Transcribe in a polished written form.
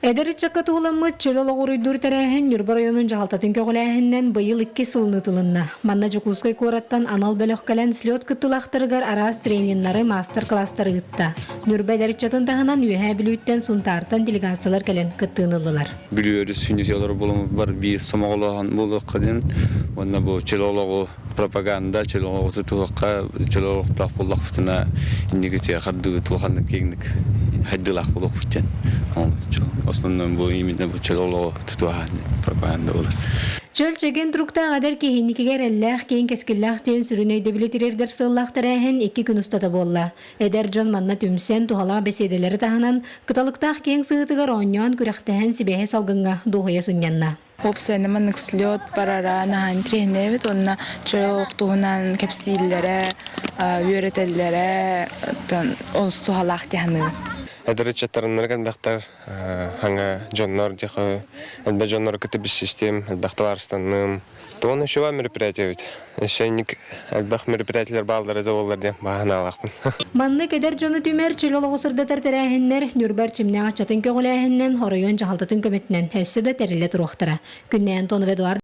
Эдэр ыччакка туһуламмыт чөл олоҕу уруйдуур тэрээһин Ньурба оройуонун дьаһалтатын көҕүлээһининэн быйыл иккис сылын ыытылынна. Манна Дьокуускай куораттан анал бөлөх кэлэн слет кыттыылаахтарыгар араас трениннары, маастар-кылаастары ыытта. Ньурба эдэр ыччатын таһынан Үөһээ Бүлүүттэн, Сунтаартан делегациялар кэлэн кыттыыны ыллылар. Бүлүү өрүс сүнньүсү буолуммут биир сомоҕолооһун буолуохха диэн уонна бу чөл олоҕу пропаганда, чөл олоҕу тутуһуохха, чөл олохтоох буоллахпытына инники хардыыбыт улаханнык киэҥник хайдыылаах буолуохпут диэн. Основном бу именно бу чөл олоҕу тутуһаан пропаганда буолар. Чөл чэгиэн туруктаах эдэр киһи инникигэ эрэллээх, киэҥ кэскиллээх диэн сүрүн өйдөбүлү тириэрдэр сыаллаах тэрээһин икки күн устата буолла. Эдэр дьон манна түмсэн, туһалаах бэсиэдэлэри таһынан, кыталыктаах киэҥ сыһыытыгар оонньоон, күрэхтэһэн, сибээһи салгыҥҥа дуоһуйа сынньанна. Уопсайынан маннык слет барара наһаа интэриэһинэй уонна чөл олох туһунан кэпсииллэрэ, үөрэтэллэрэ олус туһалаах дии саныыбын. Эдэр ыччаттарыннар элбэхтэр хаҥа дьоннор диэхэ элбэх дьоннору кытта билсистим, элбэх табаарыстанным. Туон еще мероприятие эбит. Еще инник элбэх мероприятиелар бааллара да буоллар диэн бааһынаалаахпын. Маннык эдэр дьону түмэр, чөл олоҕу сырдатар тэрээһиннэр Ньурба эрчимнээх ыччатын көҕүлээһининэн, оройуон дьаһалтатын көмөтүнэн өссө да тэриллэ туруохтара. Күннэй Антонова, Эдуард.